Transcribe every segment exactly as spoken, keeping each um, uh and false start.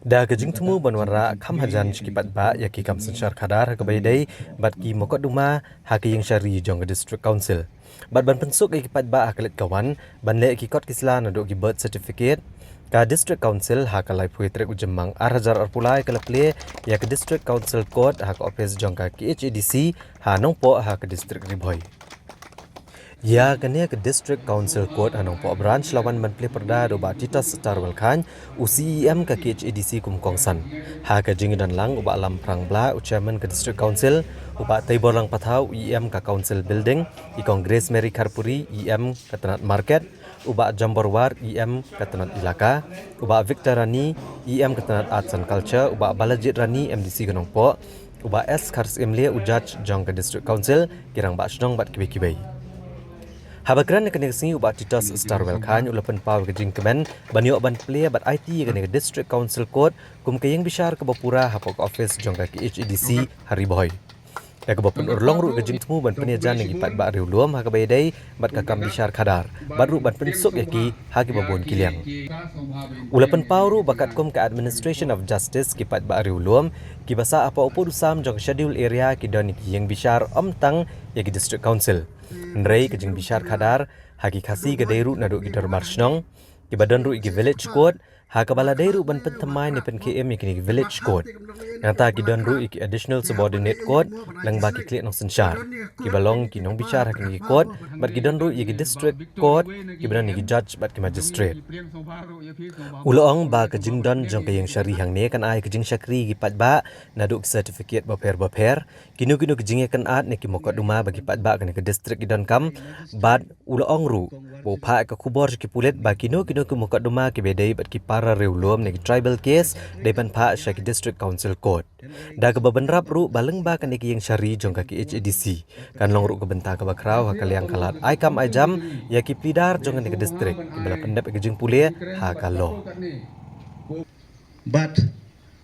Da ka jingthmu ban wanrah kham hajan sha ki paidbah ïa ki kam synshar khadar ha kaba ïadei bad ki mukotduma ha ka ïing shari jong ka District Council. Bad ban pynsuk ïa ki paidbah ha ka leit ka wan ban leh ki kot ki sla naduh ki birth certificate, ka District Council ha ka laiphew tarik u Jymmang ar hajar arphew lai ka la plie ïa ka District Council Court ha ka ophis jong ka K H A D C ha Nongpoh ha ka District Ri Bhoi. Ïa kane ka District Council Court ha Nongpoh Branch la wan ban plie pyrda da u Bah Titus Starwell Chyne, u C E M ka K H A D C kum kongsan. Ha ka jingdon lang u Bah Lamphrang Blah, u Chairman ka District Council, u Bah Teiborlang Pathaw, E M ka Council Building, i Kong Grace Mary Kharpuri, E M ka Tnad Market, u Bah Jambor War, E M ka Tnad Elaka, u Bah Victor Rani, E M ka Tnad Arts and Culture, u Bah Balajied Rani, M D C ka Nongpoh, u Bah S Kharsyiemlieh, u Judge jong ka District Council, ki Rangbah Shnong bad kiwei kiwei. Haba kren ha kane ka sngi u Bah Titus Starwell Chyne u la pynpaw ka jingkmen ban ïoh ban plie bad aiti ïa kane ka District Council Court kum ka ïing bishar kaba pura hapoh ka ophis jong ka K H A D C ha Ri Bhoi. Ïa kaba pynurlong ruh ka jingthmu ban pynïajan ïa ki paidbah riewlum ha kaba ïadei bad ka kam bishar khadar bad ruh ban pynsuk ïa ki ha kiba bun ki liang. U la pynpaw ruh ba katkum ka Administration of Justice, ki paidbah riewlum kiba sah hapoh u pud u sam jong ka Schedule Area ki don ïa ki ïing bishar ym tang ïa ki District Council. Hynrei ka jingbishar khadar ha ki Khasi ka dei ruh naduh ki dorbar shnong, kiba don ruh ïa ki Village Court, ha kaba la dei ruh ban pynthymmai ne pynkhie im ïa kine ki Village Court. Nangta ki don ruh ïa ki Additional Subordinate Court lyngba ki khlieh nongsynshar, kiba long ki nongbishar ha kine ki court, bad ki don ruh ïa ki District Court, kiba don ïa ki Judge bad ki Magistrate. U la ong ba ka jingdon jong ka ïing shari hangne kan ai ka jingshakri ïa ki paidbah naduh ki certificate bapher bapher, kino kino ki jingïakynad ne ki mukotduma ba ki paidbah kane ka district ki donkam, bad u la ong ruh ba u phah ïa ka khubor sha ki pulit ba kino kino ki mukotduma kiba ïadei bad ki para riewlum ne ki tribal case dei ban phah sha ki District Council Court. Da kaba bynrap ruh ba lyngba kane ka ïing shari jong ka K H A D C kan long ruh ka bynta kaba khraw ha ka liang ka lad ai kam ai jam ïa ki pleader jong kane ka district kiba la pyndep ïa ka jingpule ha ka law. Bad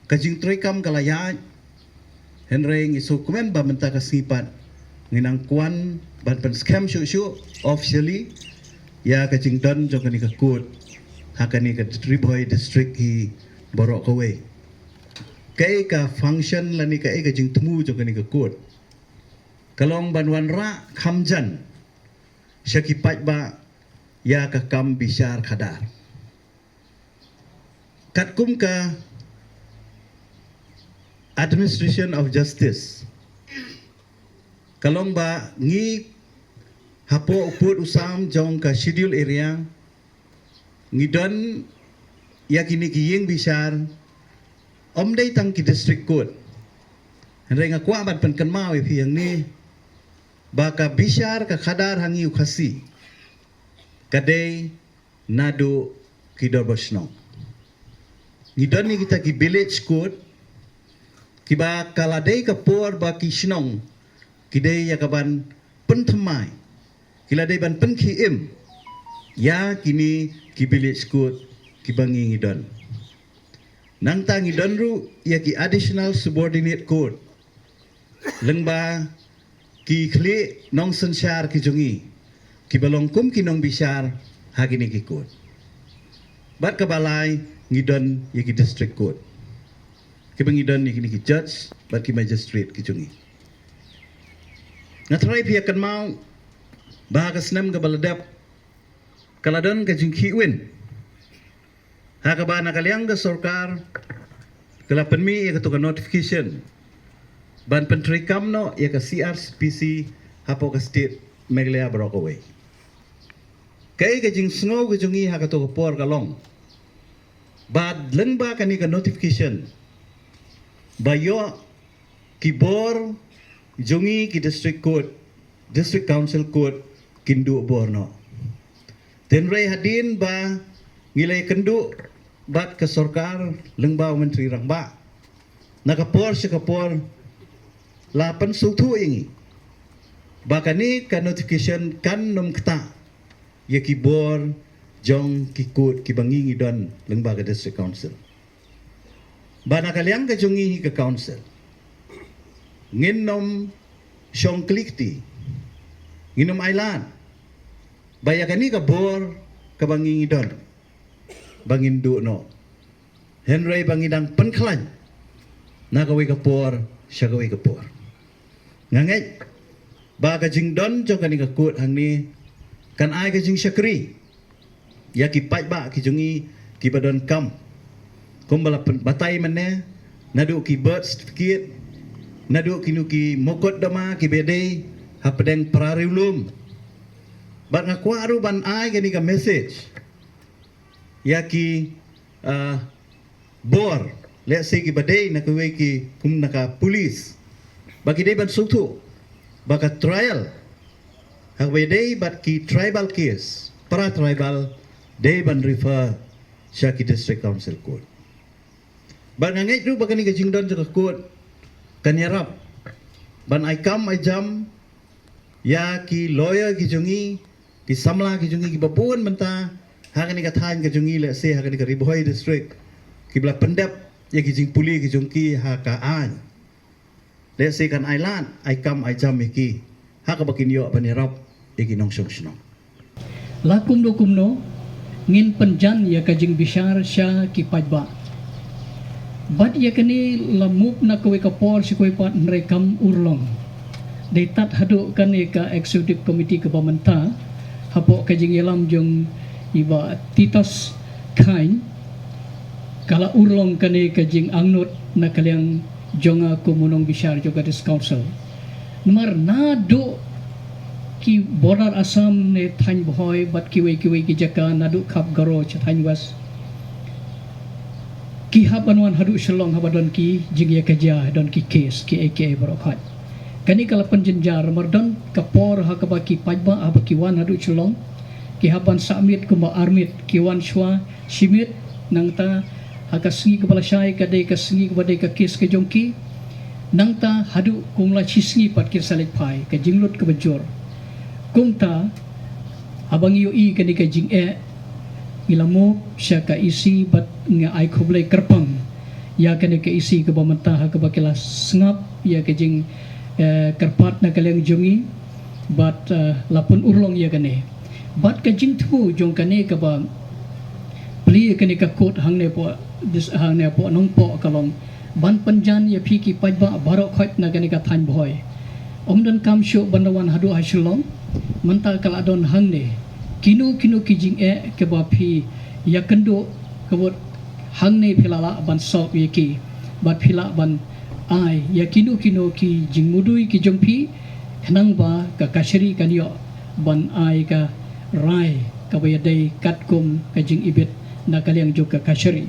ka jingtrei kam ka la ïaid, hynrei ngi sngewkmen ba mynta ka sngi pat ngin nang kwah ban pynskhem shuh shuh officially ïa ka jingdon jong kane ka court ha kane ka Ri Bhoi District hi baroh kawei. Kaei ka function lane kaei ka jingthmu jong kane ka court? Ka long ban wanrah kham jan sha ki paidbah ïa ka kam bishar khadar. Katkum ka Administration of Justice, ka long ba ngi hapoh u pud u sam jong ka Schedule Area ngi don ïa kine ki ïing bishar, ym dei tang ki District Court. Hynrei nga kwah ban pynkynmaw ïa phi hangne ba ka bishar ka khadar ha ngi u Khasi ka dei naduh ki dorbar shnong. Ngi don ïa kita ki Village Court kiba ka la dei ka por ba ki shnong ki dei ïa ka ban pynthymmai, ki la dei ban pynkhie im ïa kine ki Village Court kiba ngi ngi don. Nangta ngi don ruh ïa ki Additional Subordinate Court lyngba ki khlieh nongsynshar ki jong ngi kiba long kum ki nongbishar ha kine ki court. Bad kaba lai ngi don ïa ki District Court kiba ngi don ïa kine ki judge bad ki magistrate ki jong ngi. Nga tharai phi ïa kynmaw ba ha ka snem kaba la dep ka la don ka jingkhih win ha kaba na ka liang ka sorkar ka la pynmih ïa kato ka notification ban pyntreikam noh ïa ka C R P C hapoh ka state Meghalaya baroh kawei. Kaei ka jingsngew ka jong ngi ha kato ka por ka long ba lyngba kane ka notification ba ïoh ki bor jong ngi ki District Court, District Council Court kin duh bor noh. Hynrei hadien ba ngi la ïakynduh bad ka sorkar lyngba u Myntri Rangbah, na ka por sha ka por la pynsngewthuh ïa ngi ba kane ka notification kan nym ktah ïa ki bor jong ki court kiba ngi ngi don lyngba ka District Council. Ba na ka liang ka jong ngi hi ka Council ngin nym shong kli kti, ngin nym ailad ba ïa kane ka bor kaba ngi ngi don ba ngin duh noh. Hynrei ba ngi dang pynkhlaiñ na kawei ka por sha kawei ka por. Nga ngeit ba ka jingdon jong kane ka kot hangne kan ai ka jingshakri ïa ki paidbah ki jong ngi kiba donkam. Kumba la pyn-, batai mynne, naduh ki birth certificate, naduh kino ki mukotduma kiba dei hapdeng para riewlum. Bad nga kwah ruh ban ai kane ka message ïa ki, ah, bor, let's say, kiba dei na kawei ki kum na ka police, ba ki dei ban sngewthuh ba ka trial ha kaba dei bad ki tribal case, para tribal, dei ban refer sha ki District Council Court. Bad nga ngeit ruh ba kane ka jingdon jong ka kot kan ïarap ban ai kam ai jam ïa ki lawyer ki jong ngi, ki samla ki jong ngi kiba bun mynta ha kane ka thaiñ ka jong ngi, let's say, ha kane ka Ri Bhoi District, kiba la pyndep ïa ki jingpule ki jong ki ha ka aiñ. Let's say, kan ai lad ai kam ai jam ïa ki ha kaba kin ïoh ban ïarap ïa ki nongshong shnong. La kumno kumno, ngin pynjan ïa ka jingbishar sha ki paidbah. Bad ïa kane la move na kawei ka por sha kawei pat, hynrei kam urlong. Dei tad haduh kane ka executive committee kaba mynta, hapoh ka jingïalam jong i Bah Titus Chyne, ka la urlong kane ka jingangnud na ka liang jong nga kum u nongbishar jong ka District Council. Namar naduh ki border Assam ne thaiñ Bhoi bad kiwei kiwei ki jaka, naduh Khap Garo sha thaiñ West, ki hap ban wan haduh Shillong haba don ki jingïakajia, don ki case, kiei kiei baroh khoit. Kane ka la pynjynjar namar don ka por ha kaba ki paidbah haba ki wan haduh Shillong, ki hap ban sah miet kumba ar miet, ki wan shuwa shi miet, nangta ha ka sngi kaba lashai ka dei ka sngi kaba dei ka case ka jong ki. Nangta haduh kumba la shi sngi pat kin sa leit phai, ka jinglut kaba jur. Kumta haba ngi ïohi kane ka jingeh, ngi la move sha ka E C bad nga ai khublei kyrpang ïa kane ka E C kaba mynta ha kaba ki la sngap ïa ka jing, eh, kyrpad na ka liang jong ngi bad, eh, la pynurlong ïa kane. Bad ka jingthmu jong kane kaba plie kane ka kot hangne hapoh dis-, hangne hapoh Nongpoh ka long ban pynjan ïa phi ki paidbah baroh khoit na kane ka thaiñ Bhoi. Ym donkam shuh ban da wan haduh ha Shillong, mynta ka la don hangne. Kino kino ki jingeh kaba phi ïakynduh, ka mut hangne phi la lah ban solve ïa ki bad phi lah ban ai ïa kino kino ki jingmudui ki jong phi, khnang ba ka kashari kan ïoh ban ai ka rai kaba ïadei katkum ka jingibit na ka liang jong ka kashari.